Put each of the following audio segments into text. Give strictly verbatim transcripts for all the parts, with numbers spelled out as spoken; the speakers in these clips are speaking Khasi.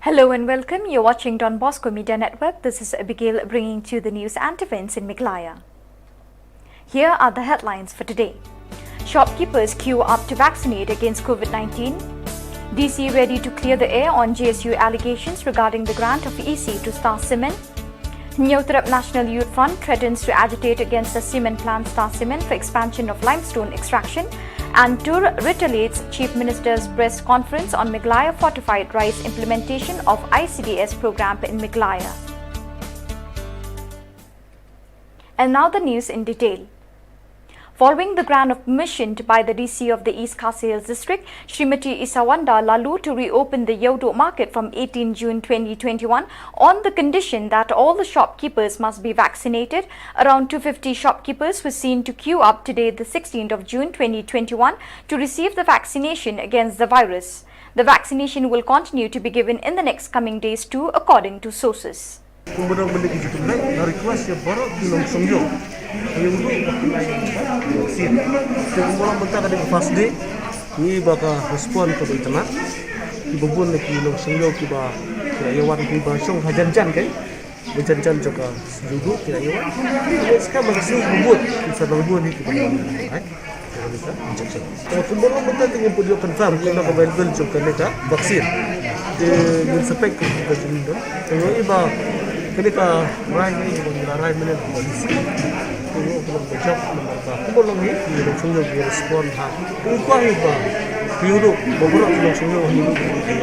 Hello and welcome. You're watching Don Bosco Media Network. This is Abigail bringing to you the news and events in Meghalaya. Here are the headlines for today. Shopkeepers queue up to vaccinate against COVID nineteen. D C ready to clear the air on J S U allegations regarding the grant of E C to Star Cement. Hynñiewtrep National Youth Front threatens to agitate against the cement plant Star Cement for expansion of limestone extraction. And Tur retaliates Chief Minister's press conference on Meghalaya fortified rice implementation of I C D S program in Meghalaya. And now the news in detail. Following the grant of permission by the D C of the East Khasi Hills District, Srimati Isawanda Laloo, to reopen the Yeoduh market from eighteen June twenty twenty-one on the condition that all the shopkeepers must be vaccinated, around two fifty shopkeepers were seen to queue up today, the sixteenth of June twenty twenty-one, to receive the vaccination against the virus. The vaccination will continue to be given in the next coming days too, according to sources. Kumba long mynta ki jingkynmaw, nga request ïa baroh ki nongshong ïew. Ïa u ruh ba kin ïa vaccine. Te kumba long mynta ka dei ka first day, ngi ba ka respond ka ba itynnad. Kiba bun na ki nongshong ïew kiba, kiba ïa wan kiba shong hajan jan kai. Ba jan jan jong ka ïew ruh ki ïa wan. Ngi skam ba ka sngi ba bun, ki sa nang bun hi kiba ïa wan. Ai. Injection. Te kumba long mynta te ngim pat ïoh confirm kumno ka available jong kane ka vaccine. Te ngin sa peit ka jingdon. Te ngi ba kane ka rai ngi ba ngi la rai mynne ba ngi si. Te ngi kumba long ba jop mynta ba kumba long hi ngi long sung ngi respond ha. Te ngi kwah hi ba ki ïoh ruh ba baroh ki long sung ngi hi.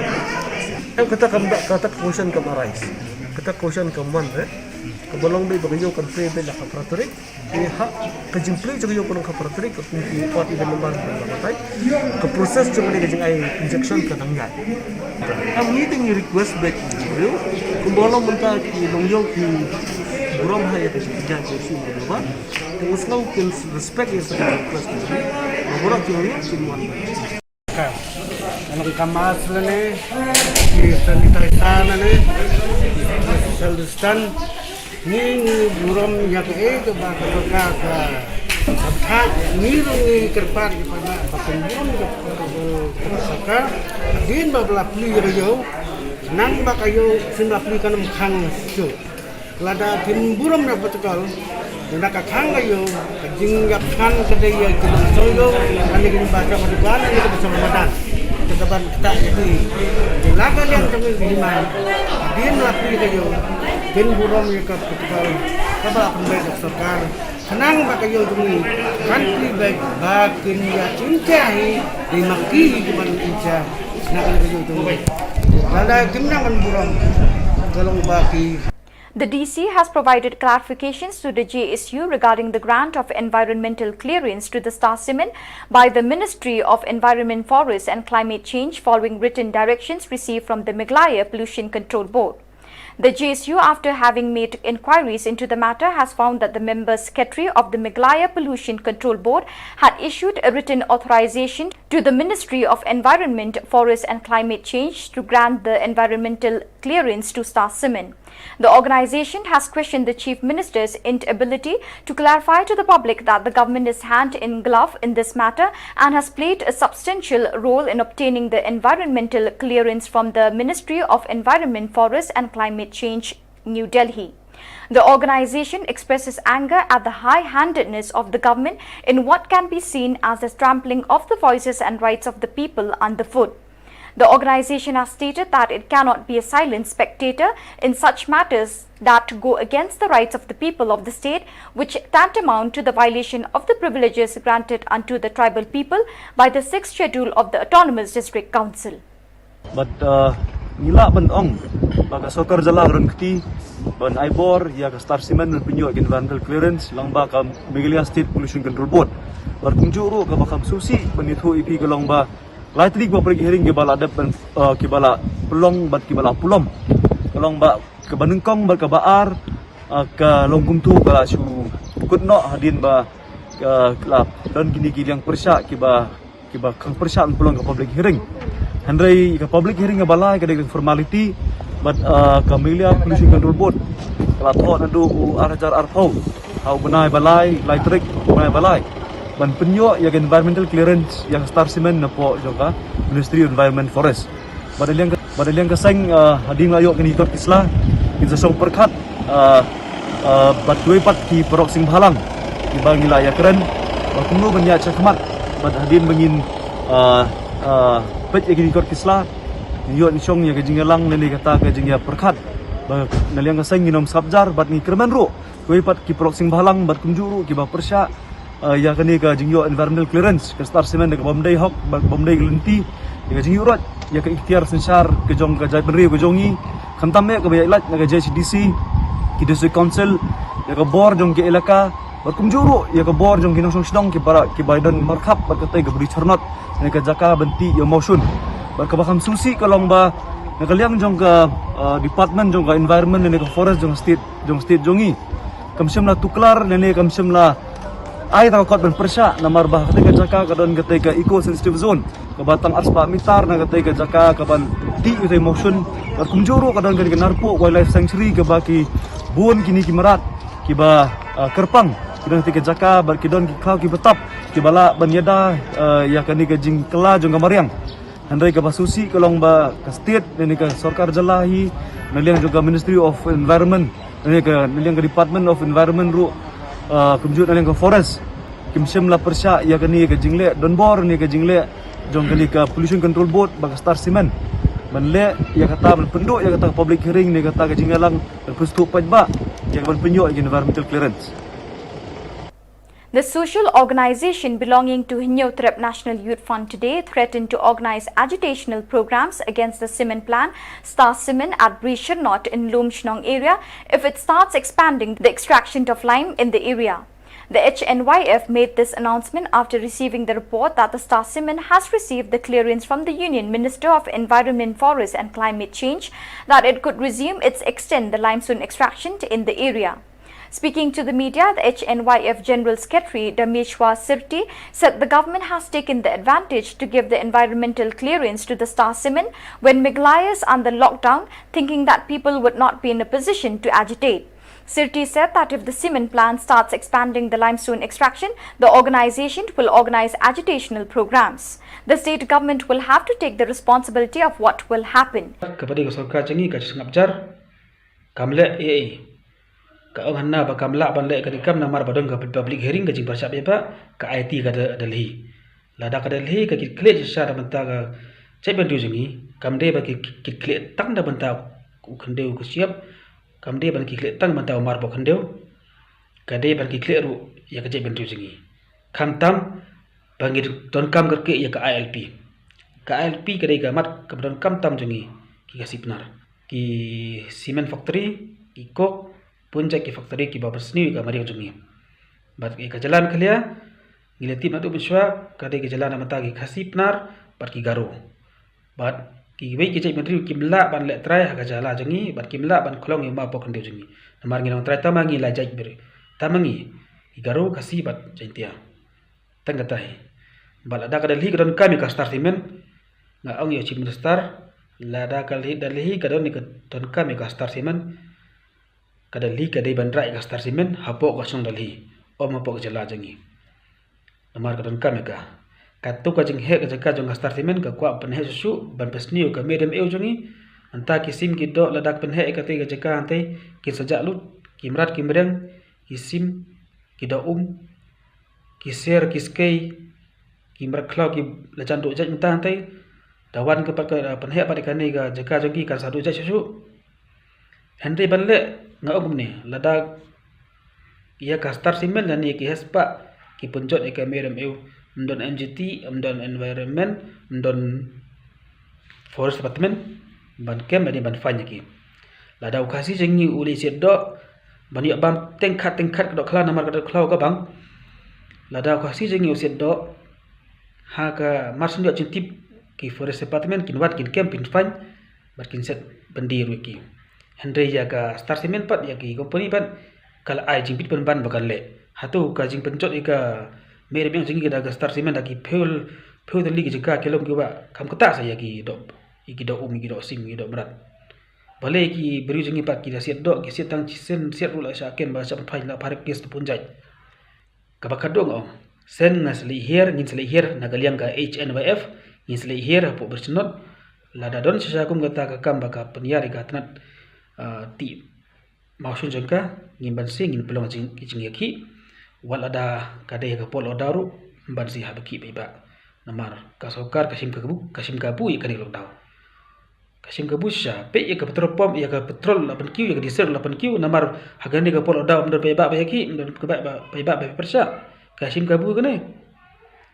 Em kata kam da kata ka question kam arise. Kata ka question kam wan eh. Kaba long dei ba ka ïoh kan plie beit la ka phra tarik. Te ha ka jingplie jong ka ïoh ka long ka phra tarik ka kum ki kot i ban nambar ban la batai. Ka process jong kane ka jingai injection ka dang ïaid. Ka ngi te ngi request beit ïa ki briew kumba long mynta ki nongïew ki burom ha ïa ka jingjia ka shu ba ba. Te ngi sngew kin respect ïa ka request ka jong ngi. Ba baroh ki nongïew kin wan. Ka long ka mask lane, ki sanitizer lane, social distance. Ngi ngi burom ïa kaei kaba ka sorkar ka, ka pynthait, ngi ruh ngi kyrpad ïa ka ba kin burom ïa ka sorkar. Hadien ba la plie ïa ka ïew, nang ba ka ïew sien la plie kan ym khang shuh. Lada kin burom na protocol, na ka khang ka ïew, ka jingïap kan ka dei ïa ki nongshong ïew, kane ka jingba ka dukan, kane ka ba shong madan. Ka ban ta ïa ki. Lada liang jong ki hima, din la plie ka ïew, kin burom ïa ka protocol, kaba la pynbeit da ka sorkar. Khnang ba ka ïew jong ngi kan plie beit ba kin ïa incha hi, dei ma ki hi ki ban incha. Na ka ïew jong ngi. Lada kim nang ban burom, ka long ba ki The D C has provided clarifications to the J S U regarding the grant of environmental clearance to the Star Cement by the Ministry of Environment, Forest and Climate Change following written directions received from the Meghalaya Pollution Control Board. The J S U, after having made inquiries into the matter, has found that the member secretary of the Meghalaya Pollution Control Board had issued a written authorization to the Ministry of Environment, Forest and Climate Change to grant the environmental clearance to Star Cement. The organization has questioned the Chief Minister's inability to clarify to the public that the government is hand in glove in this matter and has played a substantial role in obtaining the environmental clearance from the Ministry of Environment, Forest and Climate Change, New Delhi. The organization expresses anger at the high-handedness of the government in what can be seen as a trampling of the voices and rights of the people underfoot. The organization has stated that it cannot be a silent spectator in such matters that go against the rights of the people of the state, which tantamount to the violation of the privileges granted unto the tribal people by the Sixth Schedule of the Autonomous District Council. Bad, uh, ngi lah ban ong ba ka sorkar jylla ka don kti ban ai bor ïa ka Star Cement ban pynïoh ïa ka environmental clearance lyngba ka Meghalaya State Pollution Control Board. Bad kumjuh ruh kaba kham sngewsih ban ïathuh ïa phi ka long ba lai tylli ki public hearing kiba la dep ban, uh, kiba la pynlong bad kiba la pynlong. Ka long ba kaba nyngkong bad kaba ar, uh, ka long kumto ka la shu kut noh hadien ba ka la don kine ki liang pyrshah kiba kiba khang pyrshah ban pynlong ka public hearing. Hynrei ka public hearing kaba lai ka dei ka formality bad, uh, ka Meghalaya Pollution Control Board ka la thoh naduh u ar hajar arphew ha u bnai ba lai, lai tarik u bnai ba lai ban pynïoh ïa ka environmental clearance ïa ka Star Cement napoh jong ka Ministry of Environment Forest. Bad da liang ka, bad da liang ka seng, ah, hadien la ïoh kine ki kot ki sla, ngin sa shong pyrkhat, ah, ah, bad kiwei pat ki paralok seng bhalang kiba ngi la ïakren, bad kumno ban ïaid shakhmat, bad hadien ba ngin, ah, ah, peit ïa kine ki kot ki sla, ngin ïoh shong ïa ka jingïalang lane kata ka jingïapyrkhat. Bad na liang ka seng ngin ym sap jar bad ngi kyrmen ruh kiwei pat ki paralok seng bhalang bad kumjuh ruh kiba pyrshah, eh, ïa kane ka jingïoh environmental clearance ka Star Cement da kaba ym dei hok bad kaba ym dei ka lynti, ïa ka jingïuhroit ïa ka iktiar synshar ka jong ka jaitbynriew ka jong ngi, khamtam eh kaba ïaid lait na ka J H A D C, ki District Council, ïa ka bor jong ki elaka, bad kumjuh ruh ïa ka bor jong ki nongshong shnong kiba, kiba don markhap bad katei kaba ri charnot na ka jaka ban tih ïa u mawshun. Bad kaba kham sngewsih ka long ba na ka liang jong ka, eh, department jong ka environment ne ka forest jong ka state, jong state jong ngi, kam shym la tuklar ne, ne kam shym la ai tang ka kot ban pyrshah, namar ba katei ka jaka ka don katei ka eco sensitive zone kaba tang arspah mitar na katei ka jaka kaban tih ïa utei u mawshun. Bad kumjuh ruh ka don katei ka Narpuh Wildlife Sanctuary kaba ki bun kine ki mrad kiba, ah, kyrpang ki don katei ka jaka, bad ki don ki khlaw kiba tap kiba lah ban ïada, ah, ïa kane ka jingkylla jong ka mariang. Hynrei kaba sngewsih ka long ba ka state ne, ne ka sorkar jylla hi, na liang jong ka Ministry of Environment, ne ka, na liang ka Department of Environment ruh, ah, kumjuh na liang ka forest, kim shym la pyrshah ïa kane ka jingleh donbor ne ka jingleh jong kane ka Pollution Control Board bad ka Star Cement ban leh ïa kata, ban pynduh ïa kata ka public hearing ne kata ka jingïalang ban pynsngewthuh paidbah ïa kaban pynïoh ïa ka environmental clearance. The social organization belonging to Hynñiewtrep National Youth Front today threatened to organize agitational programs against the cement plant, Star Cement, at Bri Shyrnot in Lumshnong area if it starts expanding the extraction of lime in the area. The H N Y F made this announcement after receiving the report that the Star Cement has received the clearance from the Union Minister of Environment, Forest and Climate Change that it could resume its extend the limestone extraction in the area. Speaking to the media, the H N Y F General Secretary Dameshwar Sirti said the government has taken the advantage to give the environmental clearance to the Star Cement when Meghalaya is under lockdown, thinking that people would not be in a position to agitate. Sirti said that if the cement plant starts expanding the limestone extraction, the organization will organize agitational programs. The state government will have to take the responsibility of what will happen. Ka ba dei ka sorkar jong ngi ka sngap jar, kam leh ei ei. Ka ong hana ba kam lah ban leh ka dei kam namar ba don ka public hearing, ka jingpyrshah paidbah, ka aiti ka Delhi. Lada ka Delhi ka kit khlieh shisha da bynta ka jaitbynriew jong ngi, kam dei ba ki kit khlieh tang da bynta u khyndew ka shyiap, kam dei ban kit khlieh tang bynta u marpoh khyndew, ka dei ban kit khlieh ruh ïa ka jaitbynriew jong ngi. Khamtam ba ngi donkam kyrkieh ïa ka I L P. Ka I L P ka dei ka mat kaba donkam tam jong ngi ki Khasi Pnar. Ki cement factory, ki coke, bun jait ki factory kiba pynsniew ïa ka mariang jong ngi. Bad ïa ka jylla Meghalaya ngi la tip naduh mynshuwa ka dei ka jylla na bynta ki Khasi Pnar bad ki Garo. Bad kiwei ki jaitbynriew kim lah ban leh trai ha ka jylla jong ngi bad kim lah ban khlong ïa u marpoh khyndew jong ngi. Namar ngi long trai tang ma ngi lai jaitbynriew, tang ma ngi, ki Garo, Khasi bad Jaintia. Tang kata hi. Bad lada ka Delhi ka donkam ïa ka Star Cement, nga ong ïa u Chief Minister, lada ka Delhi, Delhi ka don ïa ka donkam ïa ka Star Cement, ka Delhi ka dei ban rah ïa ka Star Cement hapoh ka shnong Delhi, ym hapoh ka jylla jong ngi. Namar ka donkam ïa ka. Katto ka jingheh ka jaka jong ka Star Cement ka kwah pynheh shuh shuh ban pynsniew ka mei rympei jong ngi. Hangta ki sim ki doh, lada ka pynheh ïa katei ka jaka hangtei, kin sa jah lut, ki mrad ki mriang, ki sim, ki doh um, ki ser, ki skei, ki mrad khlaw, ki la jan duh jait mynta hangtei. Da wan ka pat ka, eh, pynheh pat ïa kane ka jaka jong ki kan sa duh jait shuh shuh. Hynrei ban leh, nga ong kumne, lada ïa ka Star Cement lane ki heh spah ki pynjot ïa ka mei rympei, ym don M G T, ym don environment, ym don forest department ban kem lane ban fine ïa ki. Lada u Khasi jong ngi u leit siat doh ban ïoh bam tyngkhat tyngkhat ka dohkhlaw namar ka dohkhlaw ka bang. Lada u Khasi jong ngi u siat doh, ha ka mar shu ïoh jingtip, ki forest department kin wan kin kem kin fine bad kin set byndi ruh ïa ki. Hynrei ïa ka Star Cement pat, ïa ki company pat, ka la ai jingbit pynban ba kan leh. Hato ka jingpynjot ïa ka mei rympei jong ngi da ka Star Cement da ki phew, phew tylli ki jaka ki long kiba kham ktah sa ïa ki doh, ïa ki doh um, ïa ki doh sim, ïa ki doh mrad. Balei ki briew jong ngi pat ki da siat doh, ki siat tang shisien, siat ruh la shah kem, ba shah pynphai, la pharek case, te pynjot. Kaba khadduh nga ong, shen nga sa leit hiar, ngin sa leit hiar na ka liang ka H N Y F, ngin sa leit hiar hapoh Bri Shyrnot, Lada don shisha kum kata ka kam ba ka pynïar ïa ka tnat, ah, tih mawshun jong ka, ngin banse, ngin pynlong jing, jingïakhih. Wat lada ka dei ka por lockdown ruh, banse haba khih paidbah. Namar ka sorkar ka shim kabu, ka shim kabu ïa kane ka lockdown. Ka shim kabu shisha, peit ïa ka petrol pump, ïa ka petrol la pynkiew, ïa ka diesel la pynkiew, namar ha kane ka por lockdown ym don paidbah ba ïakhih, ym don paidbah ba, paidbah ba pyrshah. Ka shim kabu kane.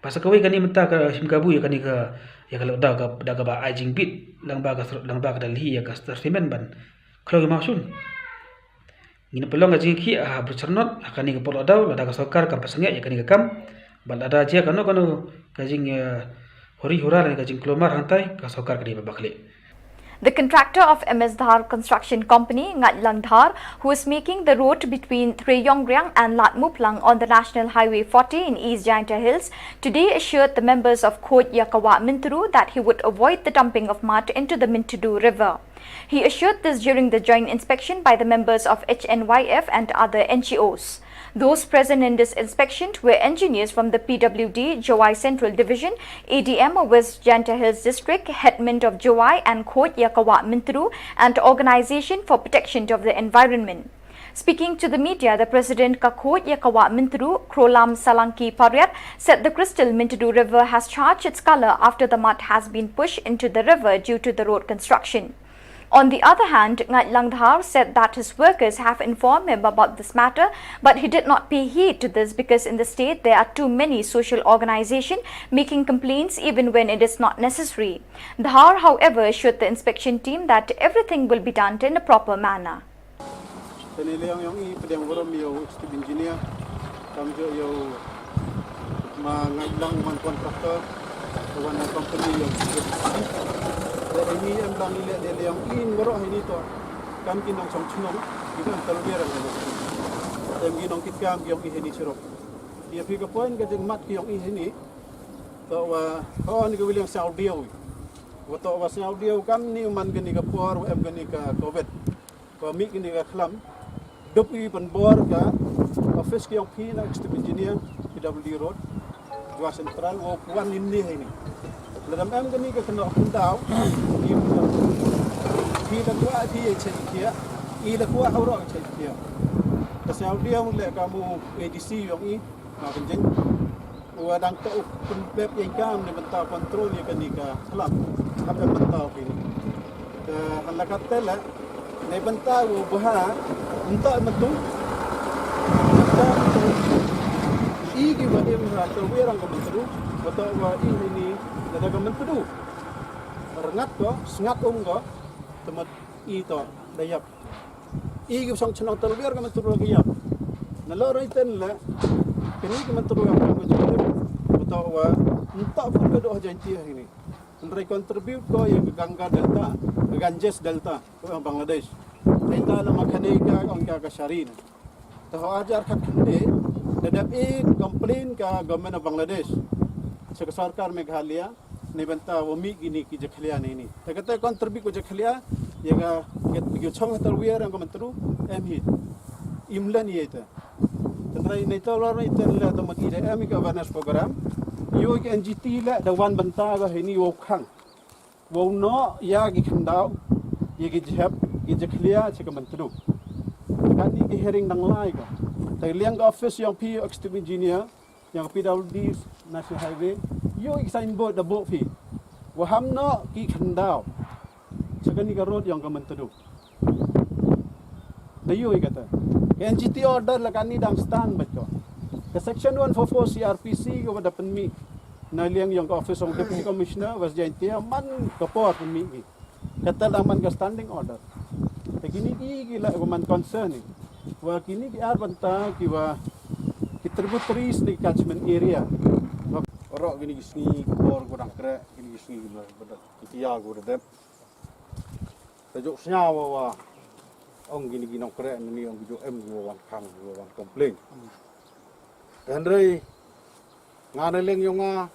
Ba sa kawei kane mynta ka shim kabu ïa kane ka, ïa ka lockdown ka, da kaba ai jingbit lyngba ka, lyngba ka Delhi ïa ka Star Cement ban khlong ïa mawshun. Ngin pynlong ka jingïakhih ha Bridge Charnot ha kane ka por lockdown, lada ka sorkar kam pynsangeh ïa kane ka kam. Bad lada jia kano kano ka jing, eh, huri hura lane ka jingkulmar hangtai, ka sorkar ka dei ban bakhleh. The contractor of M S Dhar Construction Company, Ngaitlang Dhar, who is making the road between Treyongriang and Ladmuplang on the National Highway forty in East Jaintia Hills, today assured the members of Khot Ïa Ka Wah Myntdu that he would avoid the dumping of mud into the Myntdu River. He assured this during the joint inspection by the members of H N Y F and other N G Os. Those present in this inspection were engineers from the P W D Jowai Central Division, A D M of West Jaintia Hills District, Headman of Jowai and Khot Ïa Ka Wah Myntdu, and Organization for Protection of the Environment. Speaking to the media, the president ka Khot Ïa Ka Wah Myntdu, Krolam Salangki Pariat, said the crystal Myntdu River has changed its color after the mud has been pushed into the river due to the road construction. On the other hand, Ngaitlang Dhar said that his workers have informed him about this matter, but he did not pay heed to this because in the state there are too many social organizations making complaints even when it is not necessary. Dhar, however, assured the inspection team that everything will be done in a proper manner. Te ne liang yong i pdiang warom ïa u executive engineer, kam jo ïa u ma Ngaitlang man contractor, wan na company yong i. Te ini em lang i le de liang in warom ini to. Kam ki nongshong chnong, ki kan talwer ang. Em ki nongkitkam yong i ini sirok. Ïa phi ka point ka jingmat ki yong i ini. To wa, oh, ni ka William Saudi. Wa to wa Saudi kam ni man kani ka por, wa em kani ka covid. Ko mih kani ka khlam. Duk i pynbor ka office ki yong phi na executive engineer, P W D Road, Jowai Central, wa wan ini hi ni. Lada em kani ka kynnoh khyndaw, i pynbor. Phi da kwah phi ïa check ïa, i da kwah ha u rok check ïa. Ka Saudi le ka mu A D C yong i, ma pynjeng. Wa dang to u pynbep ïa kam ne bynta control ïa kani ka khlam. Hap em bynta u kini. Te han la ka tele ne bynta u bha nta myntu. Nta myntu. I ki wa im ha ka wi rang ka myntu. Wa to wa i ni da ka myntu. Rngat ko, sngat um ko. Te mat i to da ïap. I ki shong chnong talwer ka mynta ruh ki ïap. Na lo roi ten le, kini ki mynta ruh ka mynta ruh. Betul wa, nta pun ka doh janji hari ni. Nrai contribute ko ïa ka Ganga Delta, ka Ganges Delta, ko ïa Bangladesh. Delta la ma khane ka, ong ka, ka shari na. Te ho ajar khat khande, da dap i complain ka government of Bangladesh. Sha ka sorkar Meghalaya, ne bynta wa mih kini ki jakhlia ne ni. Te kata contribute ko jakhlia, ïa ka, ïa ka chong ha talwer ïa ka mynta ruh, em hi. Im lan ïa te. Tynrai ne to lor ne ten le to ma ki de em ka awareness program. Ïo ka N G T le da wan bynta ka hi ni wow khang. Wow no ïa ki khyndaw, ïa ki jhep, ki jakhlia sha ka mynta ruh. Te kani ki hearing dang lai ka. Te liang ka office yong phi executive engineer, ïa ka P W D National Highway, ïoh i signboard da buh phi. Wa ham noh ki khyndaw. Sha kani ka road ïong ka Myntdu. Da ïoh i kata. Ka N G T order la kani dang stand bad ko. Ka section one four four C R P C ko ba da pynmih. Na liang ïong ka office of Deputy Commissioner, West Jaintia, man ka por pynmih ki. Kata la man ka standing order. Te kini ki, ki la ko man concern ni. Wa kini ki ar bynta ki wa ki tributaries ni catchment area. Ro kini ki sngi ki bor ko dang kreh, kini ki sngi ki bor, ki tia ko dep. Te jok snya wa wa ong kini ki nongkreh ni ong ki jok em ki wa wan khang, ki wa wan complain. Te hynrei nga ne leng ïong nga,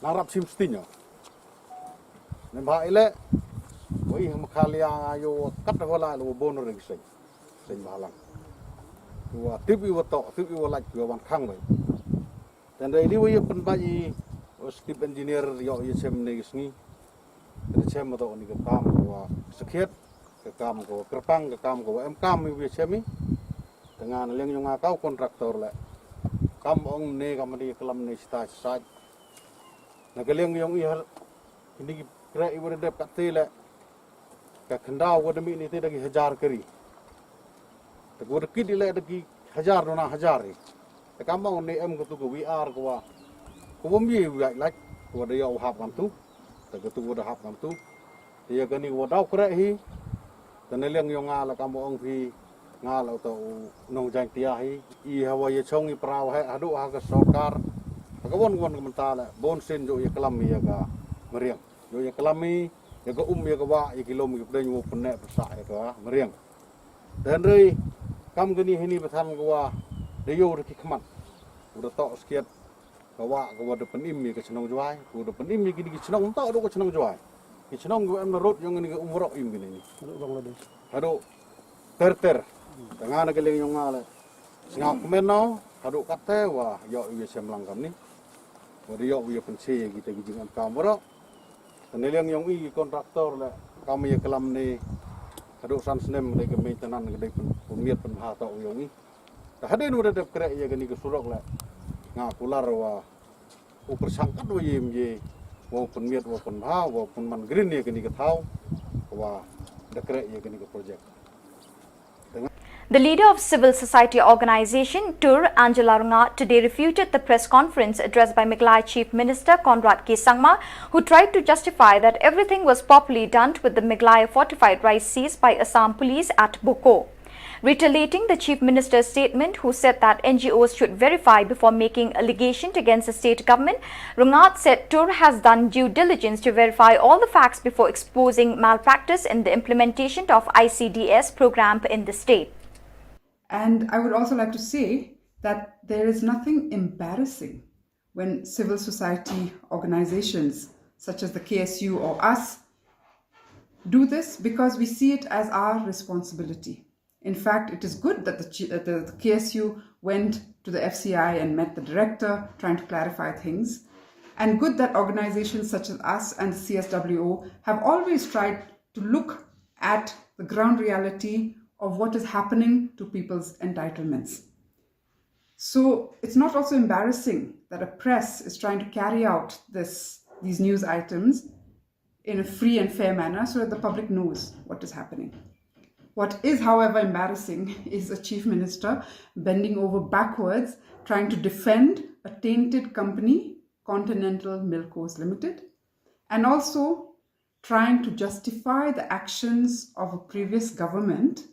nga rap sim sting ïong. Ne ba ile, wa i ha Meghalaya nga ïoh kat ho la lo bon re seng. Seng balang. Wa tip i wa to, tip i wa laj, wa wan khang bai. Te hynrei di wa i pynba i, wa skip engineer ïoh i sem ne sngi. Ka da chem ma to ni ka kam ka wa sakhiat, ka kam ka wa kyrpang, ka kam ka wa em kam i wi chem i. Te nga na liang yong nga ka u contractor le. Kam ong ne kam di klam ne sita sita. Na ka liang yong i har ini ki kreh i wa da dep ka te le. Ka kyndaw wa da mi ni te da ki hajar kari. Te ko da kit i le da ki hajar dona hajar i. Te kam ong ne em ka tu ka wi ar ka wa. Ko bom ye wi lak ko da yow hap kam tu. Te ka tu ko da hap kam tu. Te ya ka ni wa daw kreh hi. Te na liang yong nga la kam ong phi nga la to u nong Jaiñtia hi. I hawa ya chong i praw he hadu ha ka sorkar. Ha ka won won ka mynta le bon sin jo ya klam ya ka mariang. Jo ya klam i ya ka um ya ka wa ya ki lom ya ka pdeng wo pynne pyrsa ya ka mariang. Te hynrei kam ka ni hini bathan ka wa da yo da ki khmat. U da to skiat ka wa ka wa da pynim ya ka chnong Jwai, ka wa da pynim ya ki ni ki chnong to da ka chnong Jwai. Ki chnong ka wa em na rot yong ni ka um ro im ki ni. Hadu ter ter. Te nga na ka liang yong nga le. Sngap kmen no, hadu kate wa yo i ya sem lang kam ni. Wa da yo i ya pynse ya ki te ki jing em kam ro. Te na liang yong i ki contractor le kam ya klam ni. Hadu san snem le ka maintenance ka dei pyn pynmiat pynbha to yong i. Te hadien wa da dep kreh ya ka ni ka surok le. Nga kular wa u pyrshang kat wa yem ye wa pynmiat wa pynbha wa pynman green ya ka ni ka thaw wa da kreh ya ka ni ka project. The leader of civil society organization, TUR, Angela Rngat, today refuted the press conference addressed by Meghalaya Chief Minister Conrad K Sangma, who tried to justify that everything was properly done with the Meghalaya fortified rice seized by Assam police at Boko. Retaliating the Chief Minister's statement, who said that N G Os should verify before making allegation against the state government, Rngat said TUR has done due diligence to verify all the facts before exposing malpractice in the implementation of I C D S program in the state. And I would also like to say that there is nothing embarrassing when civil society organizations such as the K S U or us do this, because we see it as our responsibility. In fact, it is good that the, uh, the K S U went to the F C I and met the director, trying to clarify things. And good that organizations such as us and the C S W O have always tried to look at the ground reality of what is happening to people's entitlements. So it's not also embarrassing that a press is trying to carry out this, these news items in a free and fair manner so that the public knows what is happening. What is, however, embarrassing is a chief minister bending over backwards trying to defend a tainted company, Continental Milk Co Limited, and also trying to justify the actions of a previous government,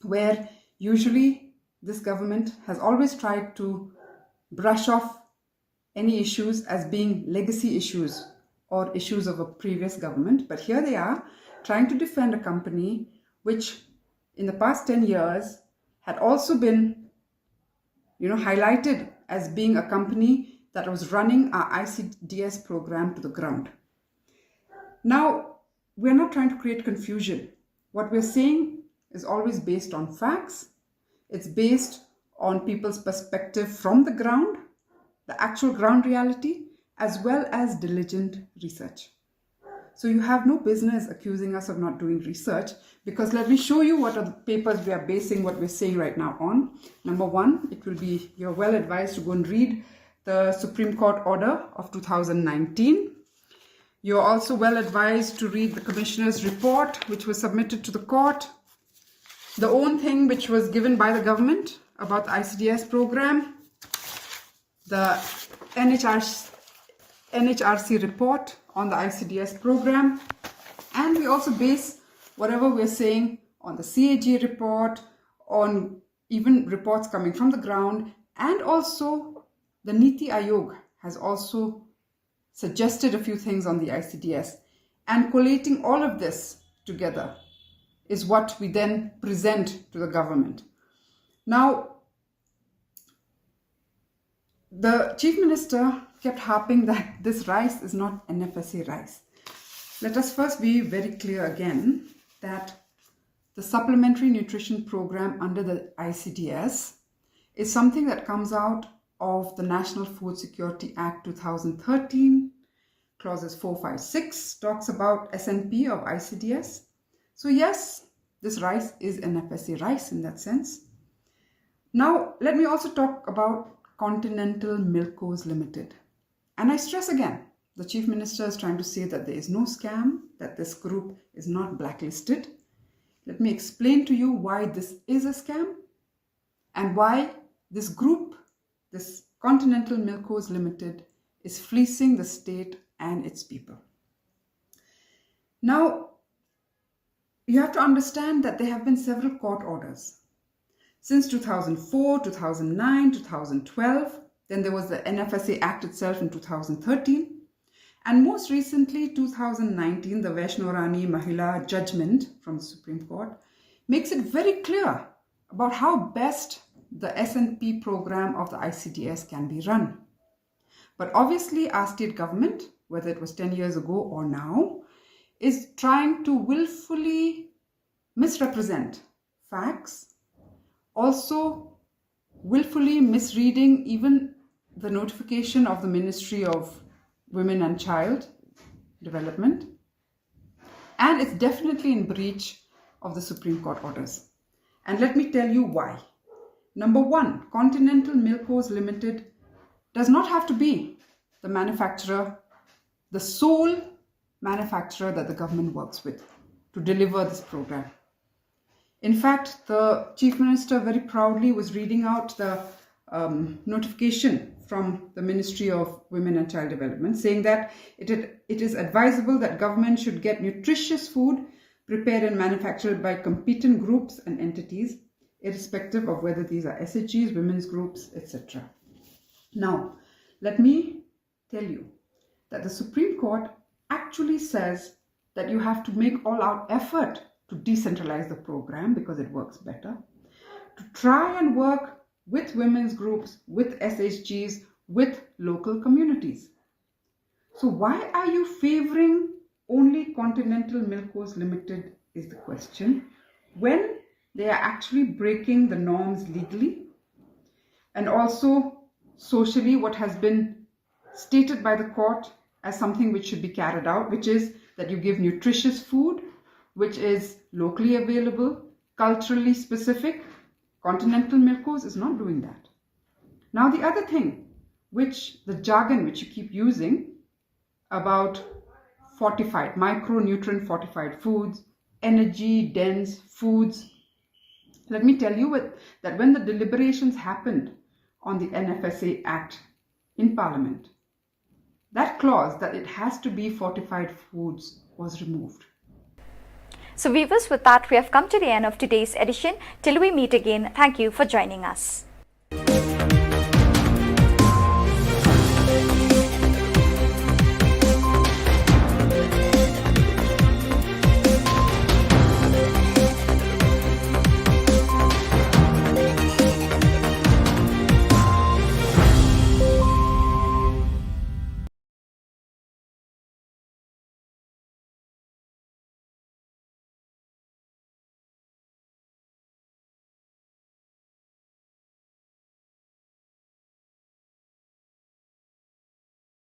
where usually this government has always tried to brush off any issues as being legacy issues or issues of a previous government. But here they are trying to defend a company which, in the past ten years, had also been, you know, highlighted as being a company that was running our I C D S program to the ground. Now, we're not trying to create confusion. What we're saying is always based on facts. It's based on people's perspective from the ground, the actual ground reality, as well as diligent research. So you have no business accusing us of not doing research, because let me show you what are the papers we are basing what we're saying right now on. Number one, it will be, you're well advised to go and read the Supreme Court order of two thousand nineteen. You're also well advised to read the commissioner's report, which was submitted to the court, the own thing which was given by the government about the I C D S program, the N H R C, N H R C report on the I C D S program, and we also base whatever we're saying on the C A G report, on even reports coming from the ground, and also the Niti Aayog has also suggested a few things on the I C D S. And collating all of this together is what we then present to the government. Now, the chief minister kept harping that this rice is not N F S A rice. Let us first be very clear again that the supplementary nutrition program under the I C D S is something that comes out of the National Food Security Act two thousand thirteen, clauses four, five, six talks about S and P of I C D S. So yes, this rice is N F S A rice in that sense. Now, let me also talk about Continental Milkos Limited. And I stress again, the Chief Minister is trying to say that there is no scam, that this group is not blacklisted. Let me explain to you why this is a scam and why this group, this Continental Milkos Limited, is fleecing the state and its people. Now, you have to understand that there have been several court orders. Since two thousand four, two thousand nine, two thousand twelve, then there was the N F S A Act itself in two thousand thirteen, and most recently, two thousand nineteen, the Vaishno Rani Mahila judgment from the Supreme Court makes it very clear about how best the S and P program of the I C D S can be run. But obviously, our state government, whether it was ten years ago or now, is trying to willfully misrepresent facts, also willfully misreading even the notification of the Ministry of Women and Child Development. And it's definitely in breach of the Supreme Court orders. And let me tell you why. Number one, Continental Milkos Limited does not have to be the manufacturer, the sole manufacturer that the government works with to deliver this program. In fact, the Chief Minister very proudly was reading out the um, notification from the Ministry of Women and Child Development, saying that it, it is advisable that government should get nutritious food prepared and manufactured by competent groups and entities, irrespective of whether these are S H Gs, women's groups, et cetera. Now, let me tell you that the Supreme Court actually says that you have to make all out effort to decentralize the program because it works better, to try and work with women's groups, with S H Gs, with local communities. So why are you favoring only Continental Milkos Limited is the question, when they are actually breaking the norms legally and also socially, what has been stated by the court as something which should be carried out, which is that you give nutritious food, which is locally available, culturally specific. Continental Milkos is not doing that. Now, the other thing, which the jargon which you keep using about fortified, micronutrient fortified foods, energy dense foods. Let me tell you with, that when the deliberations happened on the N F S A Act in Parliament, that clause that it has to be fortified foods was removed. So, viewers, with that, we have come to the end of today's edition. Till we meet again, thank you for joining us.